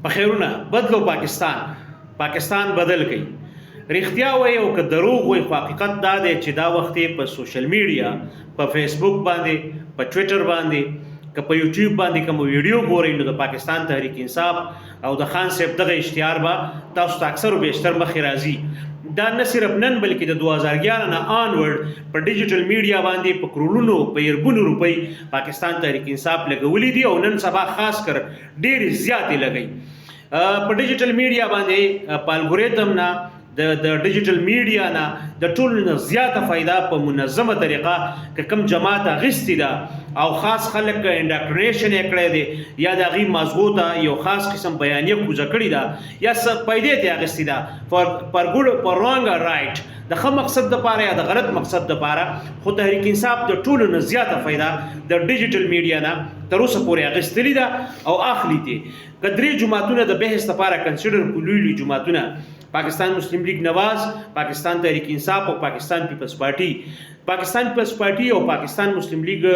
په خیرونه بدلو پاکستان، پاکستان بدل کړئ. رښتیا وایي او که دروغ وایي، خو حقیقت دا دی چې دا وخت یې په سوشل میډیا، په فیسبوک باندې، په ټویټر باندې، که په یوټیوب باندې کوم ویډیو ګورئ، نو د پاکستان تحریک انصاف او د خان صاحب دغه اشتهار به تاسو ته اکثر و بیشتر مخې راځي. دا نه صرف نن بلکې د 2011 نه آنورډ په ډیجیټل میډیا باندې په کرولونو، په اربونو روپۍ پاکستان تحریک انصاف لګولې دي او نن سبا خاص کر ډېرې زیاتې لګوي په ډیجیټل میډیا باندې. په الګوریتم نه، د ډیجیټل میډیا نه د ټولو نه زیاته فایده په منظمه طریقه که کوم جماعت اخیستې ده او خاص خلک انډاکټرینیشن یې کړی دی یا د هغې مازغو ته یو خاص قسم بیانیه کوزه کړې ده یا څه پیدې ته اخیستې ده، فار ګډ، فار رانګ اور رایټ، د ښه مقصد دپاره یا د غلط مقصد دپاره، خو تحریک انصاف د ټولو نه زیاته فایده د ډیجیټل میډیا نه تر اوسه پورې اخیستلې ده او اخلي ترې. که درې جماعتونه د بحث لپاره کنسیډر کړو، لوی لوی جماعتونه، پاکستان مسلم لیگ نواز، پاکستان تحریک انصاف او پاکستان پیپلز پارټي، پاکستان پیپلز پارټي او پاکستان مسلم لیگ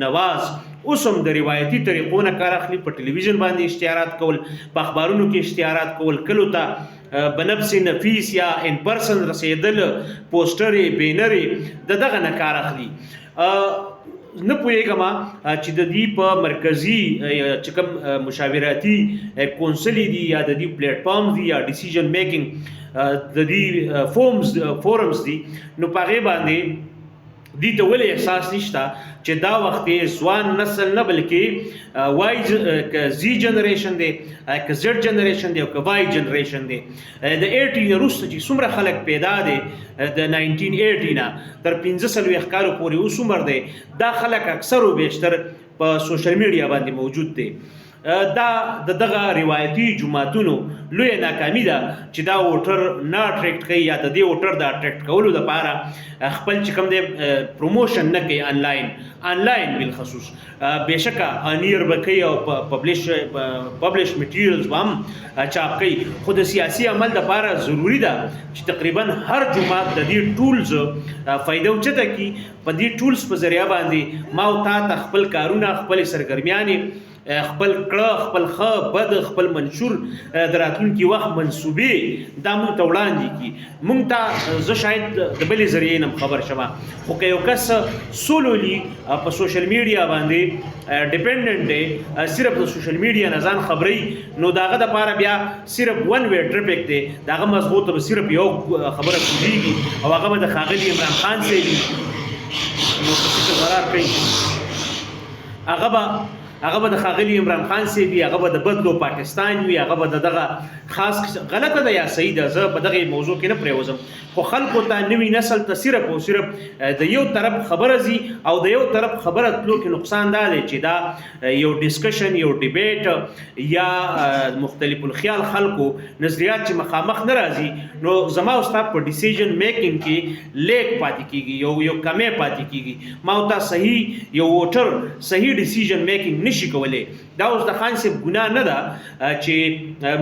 نواز اوس هم د روایتي طریقو نه کار اخلي. په ټلویزیون باندې اشتهارات کول، په اخبارونو کې اشتهارات کول، کلو ته بنفس نفیس یا ان پرسن رسیدل، پوسټرې، بینرې، د دغه نه کار اخلي. نه پوهېږم چې د دې په مرکزي چې کوم مشاوراتي کونسل دي یا د دې پلیټ فارم دي یا ډیسیژن میکینګ د دې فورمز دي، نو په هغې باندې دې ته ولې احساس نشته چې دا وخت ځوان نسل نه بلکې وای زی جنریشن دی، که زیډ جنریشن دی او که وای جنریشن دی، د 80 نه وروسته چې څومره خلک پیدا دي، د 1980 نه تر 45 کالو پورې اوس عمر دی، دا خلک اکثر و بیشتر په سوشل میډیا باندې موجود دي. دا د دغه روایتي جماعتونو لویه ناکامي ده چې دا ووټر نه اټریکټ کوي یا د دې ووټر د اټریکټ کولو لپاره خپل چې کوم دی پروموشن نه کوي انلاین، انلاین بالخصوص. بېشکه انیر به کوي او پبلش میټیریلز به هم چاپ کوي، خو د سیاسي عمل لپاره ضروري ده چې تقریبا هر جماعت د دې ټولز فایده اوچته کړي. په دې ټولز په ذریعه باندې ما او تا ته خپل کارونه، خپلې سرګرمیانې، خپل کړه، خپل ښه بد، خپل منشور، د راتلونکي وخت منصوبې دا مونږ ته وړاندې کړي. مونږ ته زه شاید د بلې ذریعې نه خبر شم، خو که یو کس سولولي په سوشل میډیا باندې ډیپندنټ دی، صرف د سوشل میډیا نه ځان خبري، نو د هغه دپاره بیا صرف ون وی ټریفک دی. د هغه مزغو ته به صرف یو خبره کوزیږي او هغه به د ښاغلي عمران خان صاحب وي. نو څه ضرر کوي، هغه به د ښاغلي عمران خان صاحب وي، هغه به د بدلو پاکستان وي، هغه به د دغه خاص. غلطه ده یا صحیح ده، زه په دغه موضوع کې نه پرېوځم، خو خلکو ته، نوي نسل ته صرف او صرف د یو طرف خبره ځي او د یو طرف خبره تلو کې نقصان دا دی چې دا یو ډسکشن، یو ډیبیټ یا مختلف الخیال خلکو نظریات چې مخامخ نه راځي، نو زما او ستا په ډیسیژن میکینګ کې لیک پاتې کیږي، یو کمی پاتې کیږي. ما او تا صحیح یو ووټر صحیح ډیسیژن میکینګ نشي کولی. دا اوس د خان صاحب ګناه نه ده چې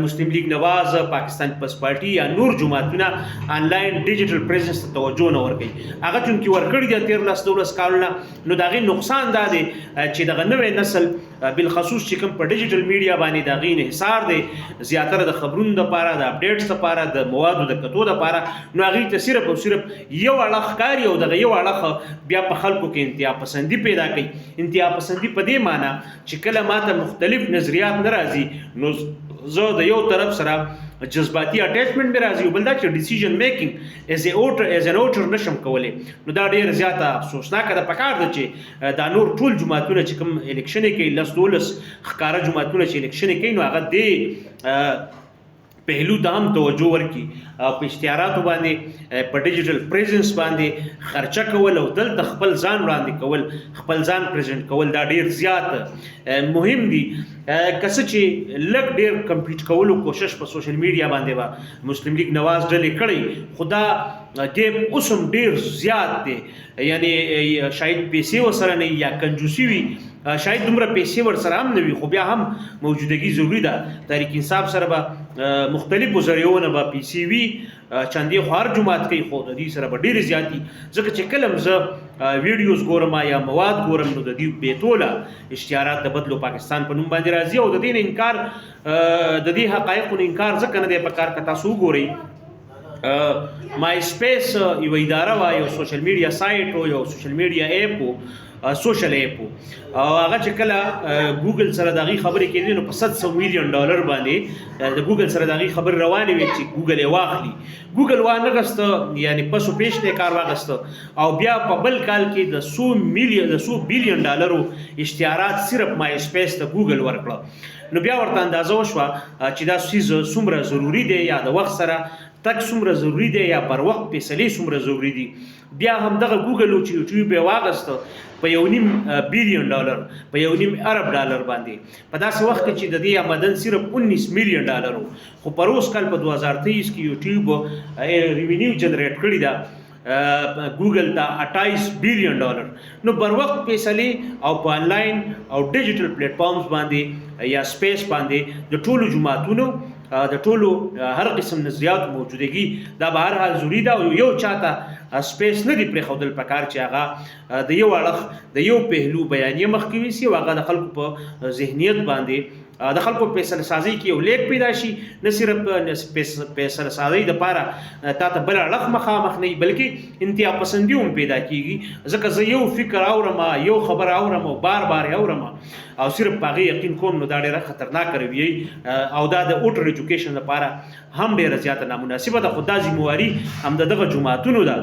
مسلم لیگ نواز، پاکستان پیپلز پارټي یا نور جماعتونه انلاین ډیجیټل پریزنس ته توجه نه ورکوي. هغه چونکې ورکړي دي تېر 10 12 کالونه، نو د هغې نقصان دا دی چې دغه نوی نسل بالخصوص چې کوم په ډیجیټل میډیا باندې د هغې انحصار دی زیاتره د خبرونو دپاره، د اپډیټس دپاره، د موادو د کتو دپاره، نو هغې ته صرف او صرف یو اړخ ښکاري او دغه یو اړخ بیا په خلکو کې انتها پسندي پیدا کوي. انتها پسندي په دې معنی چې کله ماته مختلف نظریات نه راځي، نو زه د یو طرف سره جذباتي اټیچمنټ مې راځي او بل دا چې ډیسیژن میکینګ از ان ووټر نشم کولی. نو دا ډیر زیاته افسوسناکه ده. پکار ده چې دا نور ټول جماعتونه چې کوم الیکشن کوي، 10 12 ښکاره جماعتونه چې الیکشن کوي، نو هغه دې پهلو ته هم توجه ورکړي او په اشتهاراتو باندې، په ډیجیټل پریزنس باندې خرچه کول او دلته خپل ځان وړاندې کول، خپل ځان پریزنټ کول، دا ډیر زیات مهم دي. که څه چې لږ ډیر کمپیټ کولو کوشش په سوشل میډیا باندې به مسلم لیگ نواز ډلې کړی، خو دا ګیپ اوس هم ډیر زیات دی. یعنی شاید پیسې وسره نه یا کنجوسی وي. شاید دومره پیسې ورسره هم نه وي، خو بیا هم موجودګي ضروري ده. تحریک انصاف سره به مختلفو ذریعو نه به پیسې وي، چندې خو هر جومات کوي، خو د دې سره به ډېرې زیاتي، ځکه چې کله هم زه ویډیوز ګورم یا مواد ګورم نو د دې بېتوله اشتهارات د بدلو پاکستان په نوم باندې راځي. او د دې نه انکار، د دې حقایقو نه انکار ځکه نه دی په کار که تاسو وګورئ، مای سپیس یو اداره وه، یو سوشل میډیا سایټ و، یو سوشل میډیا اپ و، سوشل اپ و، او هغه چې کله ګوګل سره د هغې خبرې کېدې نو په 700 میلیون ډالر باندې د ګوګل سره د هغې خبرې روانې وې چې ګوګل یې واخلي. ګوګل وانه غسته، یعنی پسو پیش نه کار واغسته، او بیا په بل کال کې د سو میلیون، د سو بیلیون ډالرو اشتهارات صرف مای سپیس ته ګوګل ورکړه. نو بیا ورته اندازه وشوه چې دا څیز څومره ضروري دی، یا د وخت سره تک څومره ضروري دی، یا بر وخت فیصلې څومره ضروري دي. بیا هم دغه ګوګل و چې یوټیوب یې واغسته په یو نیم بیلیون ډالر، په یو نیم ارب ډالر باندې، په داسې وخت کې چې د دې آمدن صرف 19 میلیون ډالر و. خو پروس کال په 2023 کې یوټیوب ریونیو جنریټ کړی ده ګوګل ته 28 بیلیون ډالر. نو بر وخت فیصلې او په انلاین او ډیجیټل پلیټ فارمز باندې یا سپیس باندې د ټولو جوماتونو، د ټولو هر قسم نظریات موجودګي دا به هر حال ضروري ده. او یو چاته سپیس نه دی پرېښودل پکار چې هغه د یو اړخ د یو پهلو بیانیه مخکې ویسي او هغه د خلکو په ذهنیت باندې، د خلکو فیصله سازۍ کې یو لیک پیدا شي. نه صرف فیصله سازۍ دپاره تا ته بل اړخ مخامخ نه وي، بلکې انتها پسندي هم پیدا کیږي، ځکه زه یو فکر اورم، یو خبره اورم او بار بار یې اورم او صرف په هغې یقین کوم، نو دا ډېره خطرناکه رویه او دا د اوټر ایجوکیشن لپاره هم ډېره زیاته نامناسبه ده. خو دا ذمهواري هم د دغه جوماتونو ده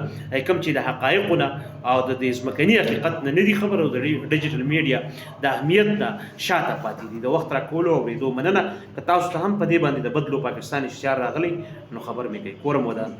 کوم چې د حقایقو نه او د دې ځمکني حقیقت نه نه دي خبر او د ډیجیټل میډیا د اهمیت نه شاته پاتې دي. د وخت راکولو او اورېدو مننه. که تاسو ته هم په دې باندې د بدلو پاکستان اشتهار راغلی نو خبر مې کوي. کورم ودان.